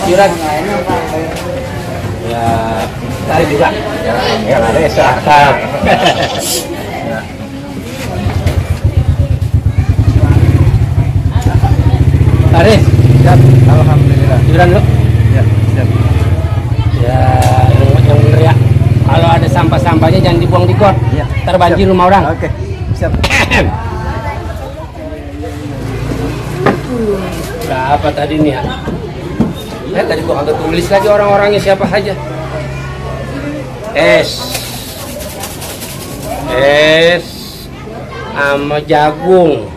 Yuran. Ya, tarik juga. Ya, ada esakar. Aris, siap. Alhamdulillah. Yuran lu. Ya, siap. Ya, yang bener ya. Kalau ada sampah-sampahnya jangan dibuang di got. Ya. Ntar banjir rumah orang. Oke, siap. Berapa tadi nih ya? Tadi gua kagak tulis lagi orang-orangnya siapa aja. Es sama jagung.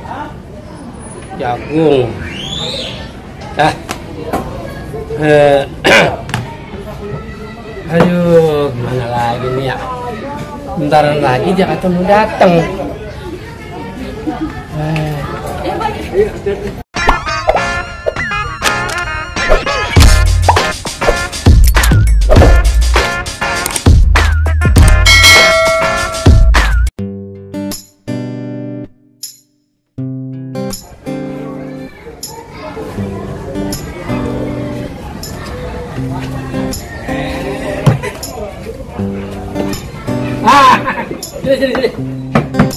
Aduh, gimana lagi nih ya? Bentaran lagi dia kata mau datang.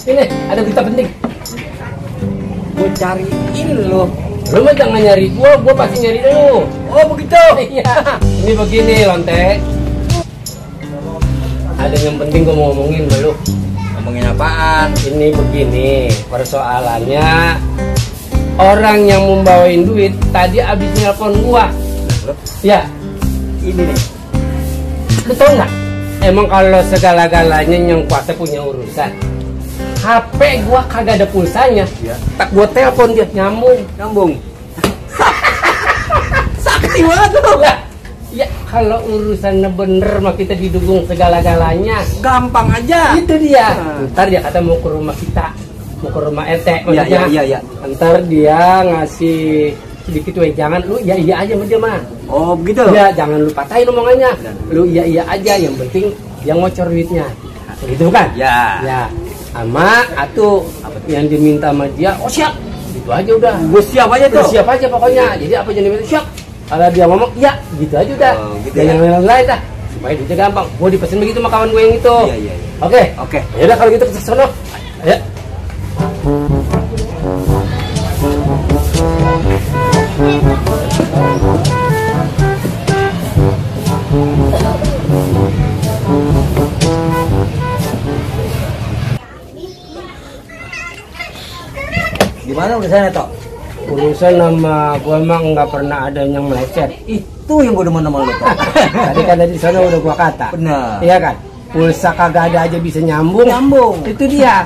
Sini, ada berita penting. Gue cariin lo. Lo mah jangan nyari gue pasti nyari lo. Oh begitu? Iya. Ini begini Lonte. Ada yang penting gue mau ngomongin sama lo. Ngomongin apaan? Ini begini, persoalannya orang yang membawain duit tadi abis nelpon gua. Ya, Ini nih. lu tau nggak? Emang kalau segala-galanya yang kuasa punya urusan. HP gua kagak ada pulsanya. Ya. Tak gua telepon dia nyambung. Sakti banget lo. Lah, ya kalau urusannya bener mah kita didukung segala-galanya. Gampang aja. Itu dia. Ntar dia kata mau ke rumah kita, mau ke rumah RT. Iya. Ntar dia ngasih sedikit wejangan, lu iya aja sama dia mah. Oh begitu. Ya jangan lu patahin omongannya. Lu iya aja, yang penting yang ngocor duitnya. Begitu kan? Ya. Sama atuh yang diminta sama dia, oh siap. Gitu aja udah. Gue siap aja tuh. Siap aja pokoknya. Jadi apa yang diminta siap. Kalau dia ngomong ya, gitu aja udah. Gitu Dan yang lain dah. Supaya duitnya gampang. Gue dipesen begitu sama kawan gue yang itu. Iya. Oke. Ya udah kalau gitu ke sono. Ya. Gimana urusannya toh? Urusan nama gua mah nggak pernah ada yang meleset. Itu yang gue demen sama lo toh. Tadi kan dari sana udah gua kata. Benar. Iya kan? Pulsa kagak ada aja bisa nyambung. Itu dia.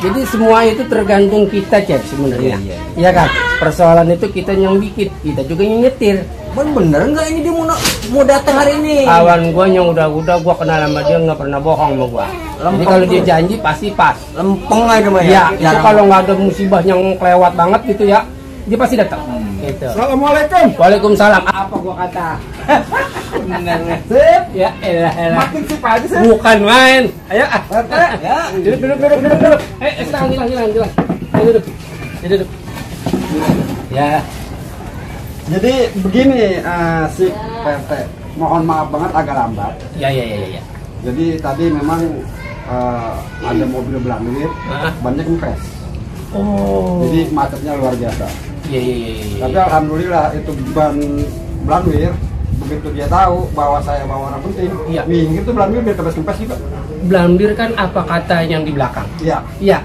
Jadi semua itu tergantung kita Cep sebenarnya. Iya. Iya kan? Persoalan itu kita yang bikin, kita juga yang nyetir. Bener nggak ini dia mau datang hari ini? Kawan gua yang udah gua kenal sama dia nggak pernah bohong sama gua. Jadi kalau dia janji pasti pas. Lempeng aja mah Ya, ya. itu kalau nggak ada musibah yang kelewat banget gitu ya, dia pasti datang. Gitu. Assalamualaikum. Waalaikumsalam. Apa gua kata? Sip. Ya, elah. Makin sip aja sih. Bukan main. Ayo, Ya. duduk. Hilang. Duduk. Ya. Jadi begini si PRT, mohon maaf banget agak lambat. Ya. Jadi tadi memang ada mobil Belanwir, banyak kempes. Oh. Jadi macetnya luar biasa. Iya. Tapi alhamdulillah itu ban Belanwir, begitu dia tahu bahwa saya bawa orang penting, Iya. minggir tuh Belanwir biar kempes juga. Blambir kan apa kata yang di belakang? Iya. Iya.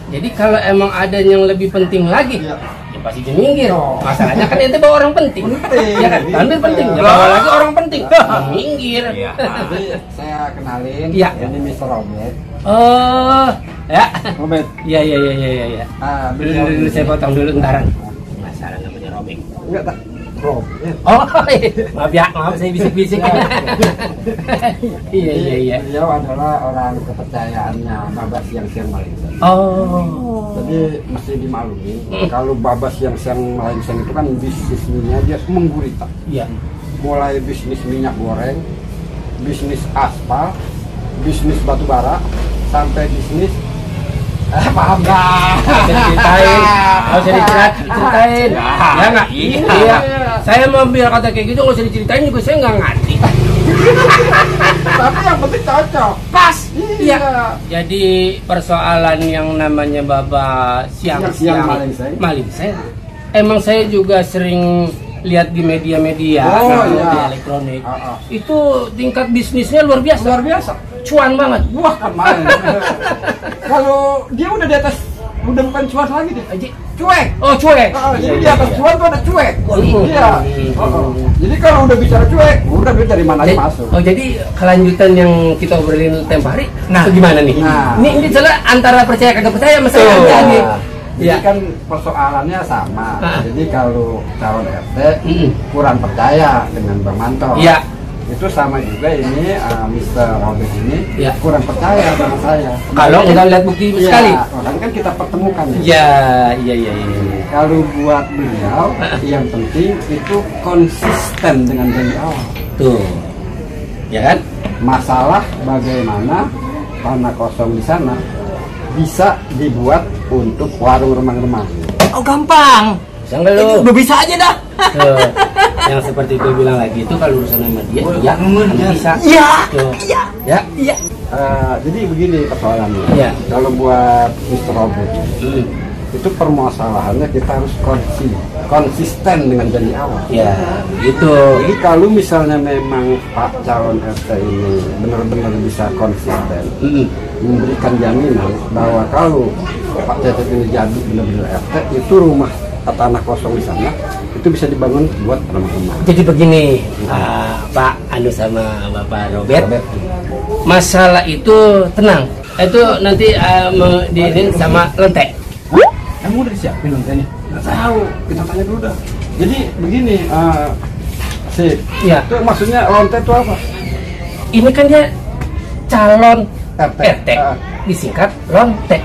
Jadi kalau emang ada yang lebih penting lagi, Iya. ya pasti dia minggir. Oh. Masalahnya kan ente bawa orang penting. Penting. Ya kan? Blambir penting. Ya bawa lagi orang penting. Minggir. Jadi saya kenalin, Iya. ini Mr. Robert. Oh, ya. Robert. Iya. Dulu saya potong dulu ntaran. Masalah namanya Robing. Enggak tak. Robert. Oh, maaf saya bisik-bisik. Iya. Beliau adalah orang kepercayaannya Babas yang Siang Malaysia. Oh. Jadi mesti dimaklumi kalau Babas yang Siang Malaysia itu kan bisnisnya dia menggurita. Iya. Mulai bisnis minyak goreng, bisnis aspal, bisnis batu bara, sampai bisnis paham nggak? Ceritain. Ya nggak? Iya. Saya mau biar kata kayak gitu nggak usah diceritain juga saya nggak ngerti. Tapi yang penting cocok. Pas. Iya. Jadi persoalan yang namanya Bapak siang-siang maling saya. Emang saya juga sering lihat di media-media, media elektronik. Itu tingkat bisnisnya luar biasa. Luar biasa. Cuan banget. Wah, kemarin. Kalau dia udah di atas, udah bukan cuan lagi deh. Cuek. Oh, cuek. Jadi di atas cuan tuh ada cuek. Iya. Jadi kalau udah bicara cuek, udah duit dari mana aja masuk. Oh, jadi kelanjutan yang kita obrolin tempo hari. Nah, gimana nih? Nah. Ini salah antara percaya kagak percaya sama saya aja nih. Jadi kan persoalannya sama. Jadi kalau calon RT kurang percaya dengan Bang Manto. Iya. Itu sama juga ini Mr. Robert ini kurang percaya sama saya. Kalau nggak lihat bukti sekali. Makanya kan kita pertemukan. Iya. Kalau buat beliau yang penting itu konsisten dengan janji awal. Tuh. Ya kan? Masalah bagaimana tanah kosong di sana bisa dibuat untuk warung remang-remang. Oh gampang. Enggak lu. Udah bisa aja dah. Yang seperti gue bilang lagi itu kalau urusan sama dia, bisa. Iya. Jadi begini persoalannya. Iya. Kalau buat Mr. Robert, itu permasalahannya kita harus konsisten dengan janji awal. Ya, gitu. Jadi kalau misalnya memang Pak calon RT ini benar-benar bisa konsisten, memberikan jaminan bahwa kalau Pak Cecep ini jadi benar-benar RT, itu rumah tanah kosong di sana itu bisa dibangun buat teman-teman. Jadi begini, Pak Anu sama Bapak Robert, masalah itu tenang. Itu nanti diinin sama lentek. Kamu udah disiapin lentenya? Nggak tahu, kita tanya dulu dah. Jadi begini, itu maksudnya lonte itu apa? Ini kan dia calon RT. Disingkat lonte.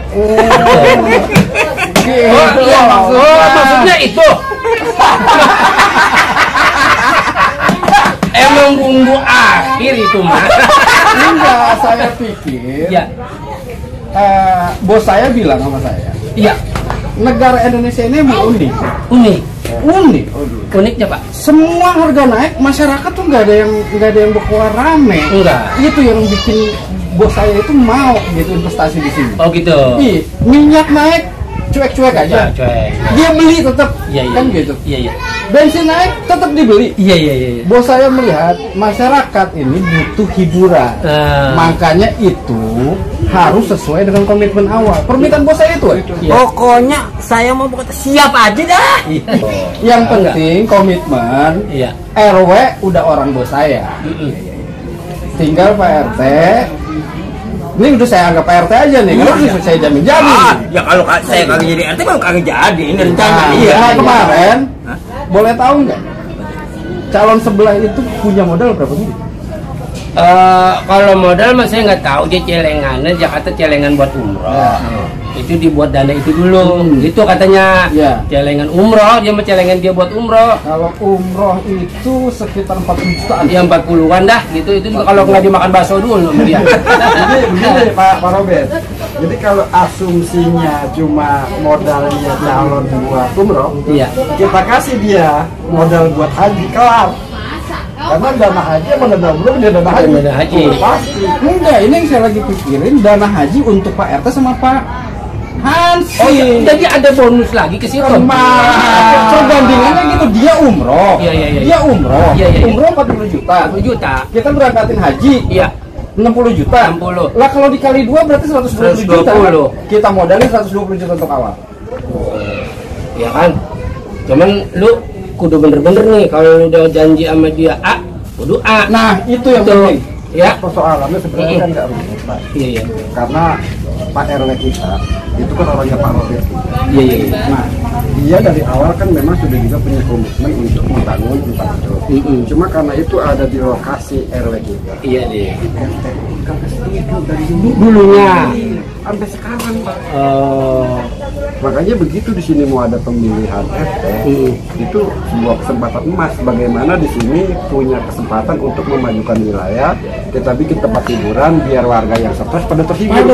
Maksudnya itu. Emang bumbu akhir itu mah. Enggak, saya pikir. Ya. Bos saya bilang sama saya. Iya. Negara Indonesia ini emang unik. Uniknya Pak. Semua harga naik, masyarakat tuh nggak ada yang berkeluar rame. Enggak. Itu yang bikin bos saya itu mau gitu investasi di sini. Oh gitu. Minyak naik, cuek-cuek aja. Cuek. Dia beli tetap, kan gitu. Iya. Bensin naik, tetap dibeli. Iya. Bos saya melihat masyarakat ini butuh hiburan. Makanya itu harus sesuai dengan komitmen awal. Permintaan bos saya itu. Pokoknya saya mau berkata siap aja dah. Yang penting komitmen. RW udah orang bos saya. Tinggal Pak RT. Ini udah saya anggap Pak RT aja nih, karena udah saya jamin. Ya kalau saya kagak jadi RT kan kagak jadi. Ini rencana. Kemarin boleh tahu nggak? Calon sebelah itu punya modal berapa duit? Kalau modal mah saya nggak tahu, dia celengannya Jakarta celengan buat umroh. Itu dibuat dana itu dulu, gitu katanya. Celengan umroh, dia mah celengan dia buat umroh. Kalau umroh itu sekitar 40 jutaan. Ya 40-an dah, gitu. Itu kalau nggak dimakan bakso dulu sama dia. Jadi begini Pak Robert. Jadi kalau asumsinya cuma modal dia calon buat umroh, kita kasih dia modal buat haji, kelar. Karena dana haji sama dana umroh dia dana haji. Pasti. Enggak, ini yang saya lagi pikirin dana haji untuk Pak RT sama Pak Hansi. Oh iya, jadi ada bonus lagi ke situ. Perbandingannya gitu, dia umroh. Dia umroh. Umroh 40 juta. 40 juta. Kita berangkatin haji. 60 juta. 60. Lah kalau dikali 2 berarti 120 juta. Kita modalin 120 juta untuk awal. Ya kan? Cuman lu kudu bener-bener nih, kalau lu udah janji sama dia A, kudu A. Nah, itu yang penting. Persoalannya sebenarnya kan nggak rumit, Pak. Iya. Karena Pak RW kita itu kan orangnya Pak Robert. Iya. Nah, dia dari awal kan memang sudah juga punya komitmen untuk membangun infrastruktur. Cuma karena itu ada di lokasi RW kita. Iya deh. Dari dulunya sampai sekarang, Pak. Makanya begitu di sini mau ada pemilihan RT, itu sebuah kesempatan emas. Bagaimana di sini punya kesempatan untuk memajukan wilayah, kita bikin tempat hiburan biar warga yang stres pada terhibur.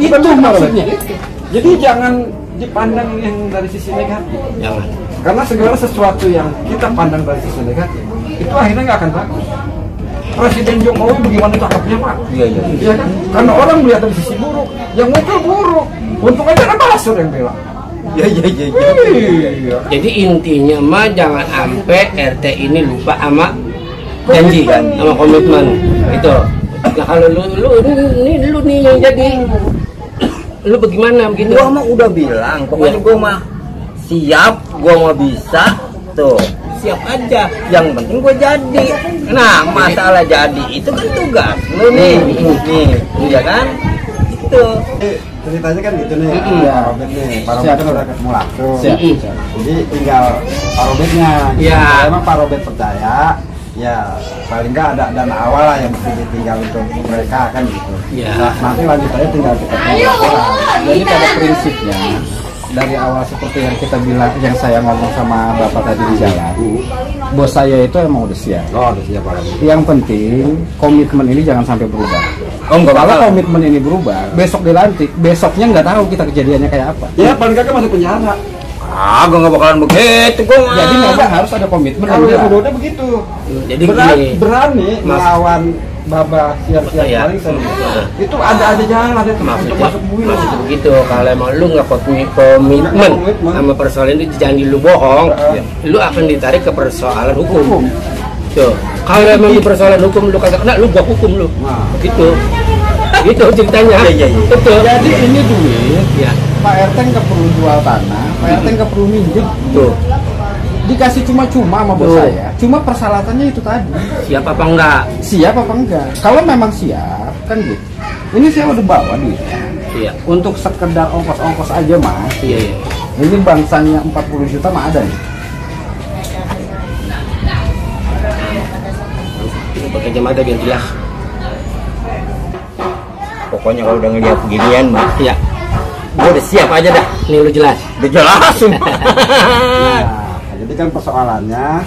Itu maksudnya. Jadi jangan dipandang yang dari sisi negatif. Jangan. Karena segala sesuatu yang kita pandang dari sisi negatif, itu akhirnya nggak akan bagus. Presiden Jokowi bagaimana cakepnya Pak? Iya kan? Karena orang melihat dari sisi buruk, yang muncul buruk. Untung aja kan Basur yang bilang. Iya. Jadi intinya mah jangan sampai RT ini lupa sama janji kan, sama komitmen itu. Nah kalau lu nih yang jadi, lu bagaimana begitu? Gua mah udah bilang, pokoknya gua mah siap, gua mah bisa, tuh siap aja. Yang penting gua jadi. Nah masalah jadi itu kan tugas lu nih, iya kan? Itu. Ceritanya kan gitu nih, Pak Robert nih, Pak Robert kan udah ketemu langsung. Jadi tinggal Pak Robertnya. Emang Pak Robert percaya, ya paling nggak ada dana awal lah yang mesti ditinggal untuk mereka kan gitu. Nah, nanti lanjutannya tinggal kita Jadi pada prinsipnya dari awal seperti yang kita bilang, yang saya ngomong sama Bapak tadi di jalan, bos saya itu emang udah siap. Udah siap Pak. Yang penting komitmen ini jangan sampai berubah. Kalau komitmen ini berubah, besok dilantik, besoknya nggak tahu kita kejadiannya kayak apa. Ya paling kagak masuk penjara. Gue nggak bakalan begitu, gue. Jadi memang harus ada komitmen. Kalau udah begitu. Jadi berani melawan Baba siap-siap paling itu ada jalan untuk masuk bui. Maksud begitu, kalau emang lu nggak komitmen sama persoalan itu, jangan lu bohong, lu akan ditarik ke persoalan hukum. Tuh, kalau emang di persoalan hukum lu kagak kena, lu gua hukum lu. Gitu ceritanya. Betul. Jadi ini duit, Pak RT nggak perlu jual tanah, Pak RT nggak perlu minjem. Tuh. Dikasih cuma-cuma sama bos saya. Cuma persyaratannya itu tadi. Siap apa enggak? Siap apa enggak? Kalau memang siap, kan gitu. Ini saya udah bawa duitnya. Iya. Untuk sekedar ongkos-ongkos aja Mas. Iya. Ini bangsanya 40 juta mah ada nih. Pakai kacamata biar jelas. Pokoknya kalau udah ngeliat beginian mah, Iya. Gua udah siap aja dah. Nih lu jelas. Udah jelas. Jadi kan persoalannya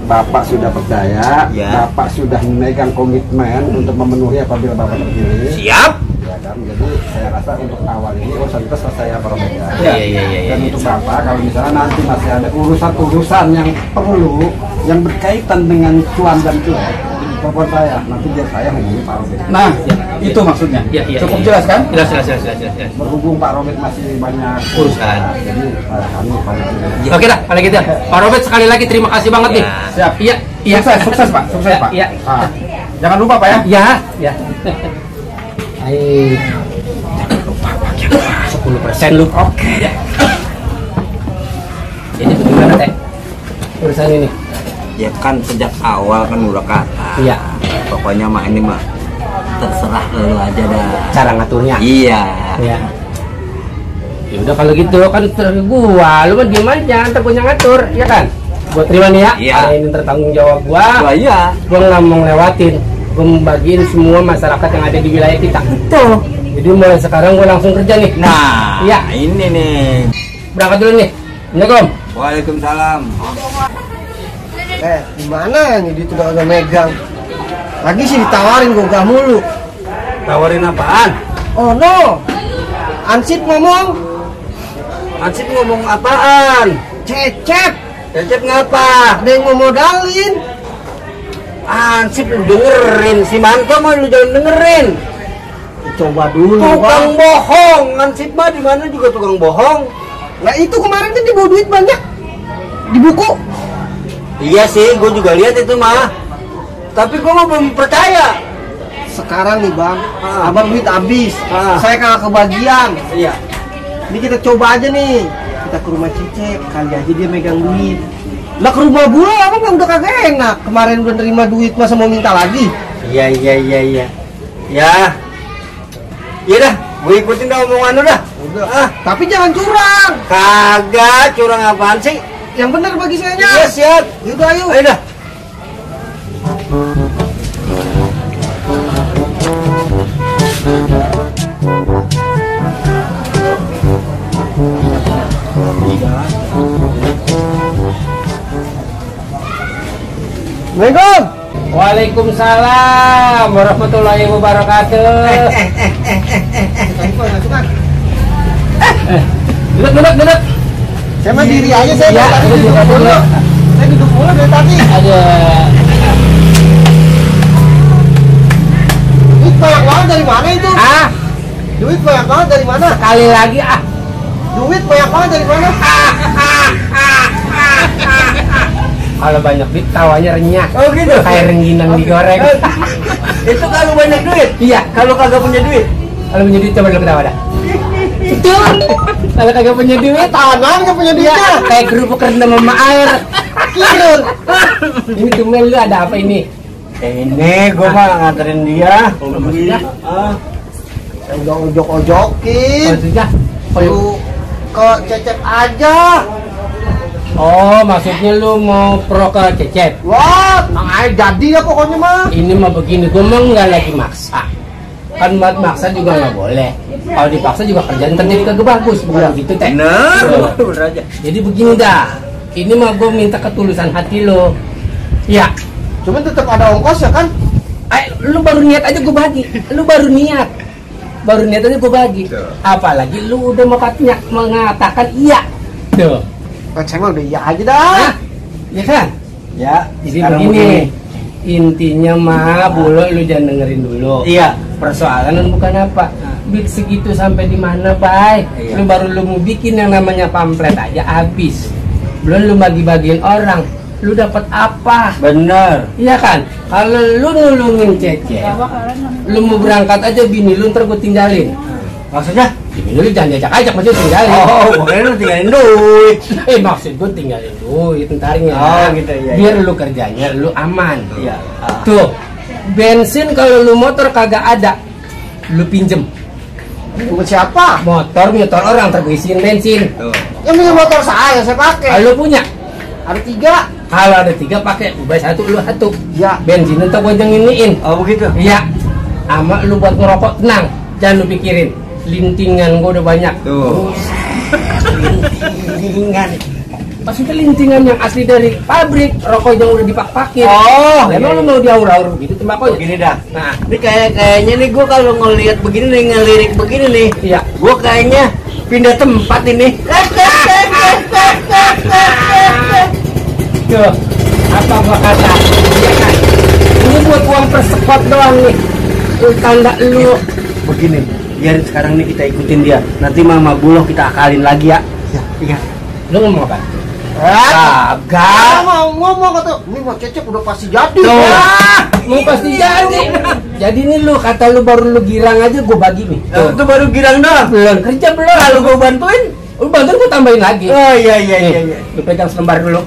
Bapak sudah percaya, Bapak sudah memegang komitmen untuk memenuhi apabila Bapak terpilih. Siap. Ya kan, jadi saya rasa untuk awal ini urusan kita selesai ya Pak Robert. Iya. Dan untuk Bapak kalau misalnya nanti masih ada urusan-urusan yang perlu, yang berkaitan dengan cuan dan cuek, telepon saya, nanti biar saya hubungi Pak Robert. Nah, itu maksudnya. Cukup jelas kan? Jelas. Berhubung Pak Robert masih banyak urusan, jadi kami Oke dah, kalau gitu. Pak Robert sekali lagi terima kasih banget nih. Siap. Iya. Sukses Pak. Iya. Jangan lupa Pak ya. Iya. Ayo. Jangan lupa pakai 10% lu. Oke. Jadi bagaimana teh urusan ini? Ya kan sejak awal kan udah kata. Iya. Pokoknya mah ini mah terserah lu aja dah. Cara ngaturnya. Iya. Ya udah kalau gitu kan gua, lu mah diem aja, ntar gua yang ngatur, ya kan? Gua terima nih ya. Iya. Ini tertanggung jawab gua. Iya. Gua nggak mau ngelewatin. Gua membagiin semua masyarakat yang ada di wilayah kita. Betul. Jadi mulai sekarang gua langsung kerja nih. Nah, iya. Ini nih. Berangkat dulu nih. Assalamualaikum. Waalaikumsalam. Gimana yang ini tuh udah megang? Lagi sih ditawarin gua mulu. Tawarin apaan? Oh no. Ansip ngomong. Ansip ngomong apaan? Cecep. Cecep ngapa? Ada yang mau modalin. Ansip lu dengerin, si Manto mah lu jangan dengerin. Coba dulu. Tukang bohong, Ansip mah di mana juga tukang bohong. Nah itu kemarin kan dibawa duit banyak di buku. Iya sih, gue juga lihat itu mah. Tapi gue mah belum percaya. Sekarang nih bang, abang duit habis, saya kagak kebagian. Iya. Ini kita coba aja nih, kita ke rumah Cecep, kali aja dia megang duit. Lah ke rumah gue, abang kan udah kagak enak. Kemarin udah nerima duit, masa mau minta lagi? Iya. Ya. Iya dah, gue ikutin dah omongan lu dah. Udah. Tapi jangan curang. Kagak, curang apaan sih? Yang benar bagi saya. Iya siap. Yaudah ayo. Ayo dah. Assalamualaikum. Waalaikumsalam warahmatullahi wabarakatuh. Duduk. Saya mah diri aja, saya Ya, tadi duduk dulu. Saya duduk mulu dari tadi. Ada. Duit banyak banget dari mana itu? Ah, Duit banyak banget dari mana? sekali lagi ah. Duit banyak banget dari mana? Kalau banyak duit tawanya renyah. Oh gitu. Kayak rengginang digoreng. Itu kalau banyak duit. Iya, Kalau kagak punya duit. kalau punya duit coba dulu ketawa dah. Itu. Kalau kagak punya duit, Tahan banget nggak punya iya, duitnya. kayak kerupuk rendam sama air. Kidul. Ini tumben lu ada apa ini? Ini gua mah nganterin dia. Maksudnya? Saya udah ojok-ojokin. Maksudnya? Lu ke Cecep aja. Oh, maksudnya lu mau pro ke Cecep? Wah, jadi ya pokoknya mah. Ini mah begini, gue mah nggak lagi maksa. Kan buat maksa juga nggak boleh. Kalau dipaksa juga kerjaan ntar jadi kagak bagus, bukan gitu teh. Bener. Tuh. Bener aja. Jadi begini dah. Ini mah gue minta ketulusan hati lo. Ya, Cuman tetap ada ongkos ya kan? lu baru niat aja gue bagi. Lu baru niat. Baru niat aja gue bagi. Tuh. Apalagi lu udah mengatakan iya. Tuh. Kan saya mah udah iya aja dah. Hah? Ya kan? Ya. Jadi sekarang begini. Intinya mah Bulo lu jangan dengerin dulu. Iya. Persoalan bukan apa. Bit segitu sampai di mana, Bay? Iya. Lu baru lu mau bikin yang namanya pamflet aja habis. Belum lu bagi-bagiin orang. Lu dapat apa? Bener. Iya kan? Kalau lu nulungin Cece, lu mau berangkat aja bini lu ntar gue tinggalin. Maksudnya? Bini lu jangan diajak-ajak, maksudnya tinggalin. Oh, pokoknya lu tinggalin duit. Maksud gue tinggalin duit ntarnya. Oh, gitu, iya, Biar lu kerjanya lu aman. Iya. Tuh, bensin kalau lu motor kagak ada, lu pinjem. Buat siapa? Motor orang ntar gue isiin bensin. Tuh. Yang punya motor saya pakai. Kalau lu punya, Ada 3. kalau ada 3 pakai, ubah 1 lu 1. Ya. Bensin ntar gue jenginiin. Oh begitu. Iya. Ama lu buat ngerokok tenang, jangan lu pikirin. Lintingan gue udah banyak. Tuh. Lintingan. Maksudnya lintingan yang asli dari pabrik, rokok yang udah dipak-pakin. Oh, emang lu mau diaur-aur begitu tembakonya? Begini dah. Nah, Ini kayaknya nih gua kalau ngelihat begini nih, ngelirik begini nih. iya. Gua kayaknya pindah tempat ini. Tuh, apa gua kata? Iya kan? Ini buat uang persekot doang nih. Lu tanda lu. Begini, biarin sekarang nih kita ikutin dia. Nanti Mama Buloh kita akalin lagi ya. Iya. Lu ngomong apa? Kagak. Mau ngomong kata, ini mau Cecep udah pasti jadi. Tuh, Ah, mau pasti jadi. Jadi ini lu kata lu baru lu girang aja gua bagi nih. Itu baru girang doang. Belum kerja belum. Kalau gua bantuin, Lu bantuin gua tambahin lagi. oh iya iya Nih, iya iya. Lu pegang selembar dulu.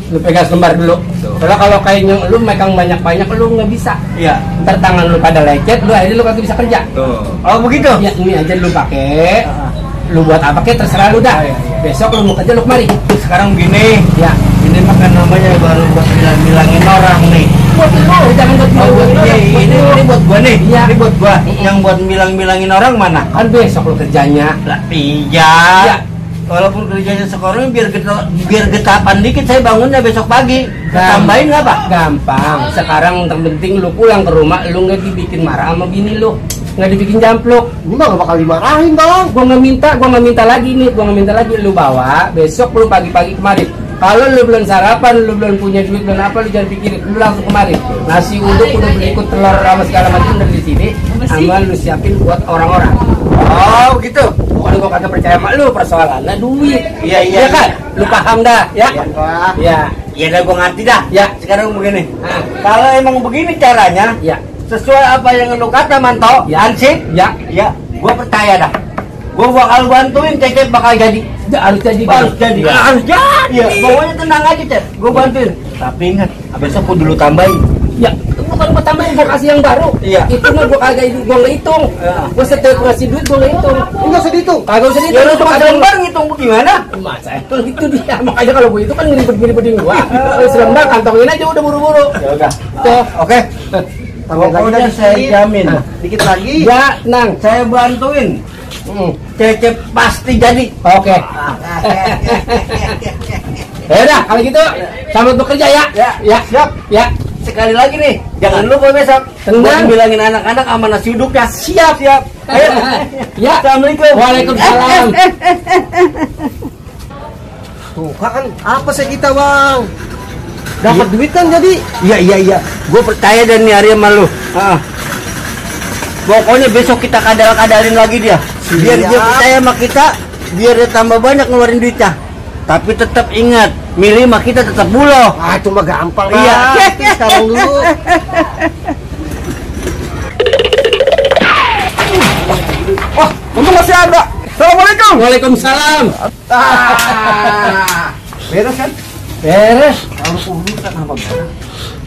Lu pegang selembar dulu. Soalnya kalau kayaknya lu megang banyak-banyak lu nggak bisa. Iya. Ntar tangan lu pada lecet, lu akhirnya lu kagak bisa kerja. Tuh. Oh begitu. Ya ini aja lu pakai. Lu buat apa kek terserah lu dah. Besok lu mau kerja lu kemari. Sekarang gini, Ya. ini makan namanya baru buat bilang-bilangin orang nih. Buat lu, jangan buat Oh, gua. ini buat gua nih. Iya. Ini buat gua. Yang buat bilang-bilangin orang mana? Kan besok lu kerjanya. Lah iya. Iya. Walaupun kerjanya sekarang biar getapan dikit, saya bangunnya besok pagi. Tambahin nggak Pak? Gampang. Sekarang yang penting lu pulang ke rumah, lu nggak dibikin marah sama bini lu, nggak dibikin jamplok. Ini mah gak bakal dimarahin bang. Gua nggak minta lagi nih, gua nggak minta lagi. Lu bawa besok lu pagi-pagi kemari. Kalau lu belum sarapan, lu belum punya duit, belum apa, lu jangan pikirin, lu langsung kemari. Nasi uduk udah beli ikut telur sama segala macam dari sini, sama lu siapin buat orang-orang. Oh gitu. Bukan gua kagak percaya sama lu, persoalannya duit. Iya, iya, kan? Lu paham dah, ya? Wah. Ya. Ya udah gua ngerti dah. Ya. Sekarang begini. Ah. Kalau emang begini caranya, Ya. sesuai apa yang lu kata Manto, Ya. Ansip, Ya. ya, gua percaya dah. Gua bakal bantuin Cecep bakal jadi. Harus jadi. Harus jadi. Ya. Harus jadi. Ya, pokoknya tenang aja, Cep. Gua bantuin. Tapi ingat, besok gua dulu tambahin. Ya, bukan gua tambahin, gua kasih yang baru. Iya. Itu mah gua kagak gua nggak hitung. Ya. Gua setiap ngasih duit gua nggak hitung. Enggak usah dihitung. Kagak usah Ya dihitung. lu cuma Kagak- selembar ngitung gimana? Masa itu dia. Makanya kalau gua itu kan ngeribet-ngeribetin gua. Kalau selembar kantongin aja udah buru-buru. Ya udah. Tuh. Oke. Tambahin lagi Pokoknya dah saya dikit. jamin. Dikit lagi. Ya, tenang. Saya bantuin. Cecep pasti jadi. Oke. Ya udah, kalau gitu selamat bekerja ya. Ya. Ya. Siap. Ya. Sekali lagi nih, jangan lupa besok. Tenang. Buat bilangin anak-anak sama nasi uduknya. Siap, siap. Ayo. Ya. Assalamualaikum. Waalaikumsalam. Tuh kan apa sih kita bang? Dapat duit kan jadi? Iya. Gue percaya dan nih Arya sama lu. Pokoknya besok kita kadal-kadalin lagi dia. Biar dia percaya sama kita, biar dia tambah banyak ngeluarin duitnya. Tapi tetap ingat, milih mah kita tetap bulo. Itu mah gampang. Iya. Sekarang dulu. Wah, untung masih ada. Assalamualaikum. Waalaikumsalam. Beres kan? Beres. Kalau urusan sama barang,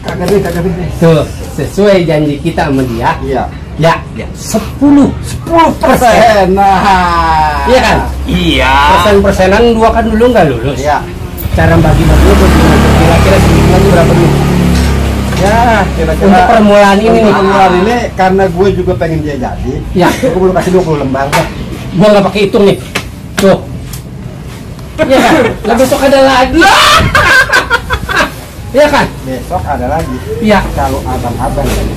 kagak deh. Tuh, sesuai janji kita sama dia. Iya. Ya, 10%. Nah. Iya kan? Iya. Persen-persenan dua kan dulu nggak lulus. Iya. Cara bagi-bagi kira-kira sedikit lagi berapa duit? Ya, kira-kira Untuk permulaan ini nih. Permulaan ini karena gue juga pengen dia jadi. Ya. Gue belum kasih 20 lembar deh. Gua nggak pakai hitung nih. Tuh. Iya kan? Lah besok ada lagi. Iya kan? Besok ada lagi. Iya. Kalau abang-abang ini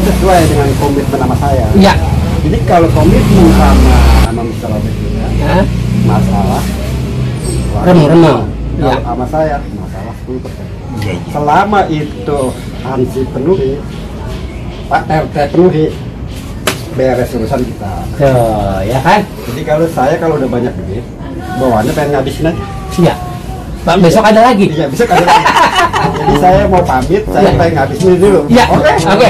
sesuai dengan komitmen sama saya. Iya. Jadi kalau komitmen sama Mr. Robert juga, Hah? masalah Remang-remang. Kalau Iya. sama saya masalah 10%. Selama itu ansi penuhi, Pak RT penuhi, beres urusan kita. Tuh, ya kan? Jadi kalau udah banyak duit, bawaannya pengen ngabisin aja. Iya. Pak, besok ada lagi. Iya, bisa ada lagi. Jadi saya mau pamit, saya pengen ngabisin dulu. Iya. Oke. Oke.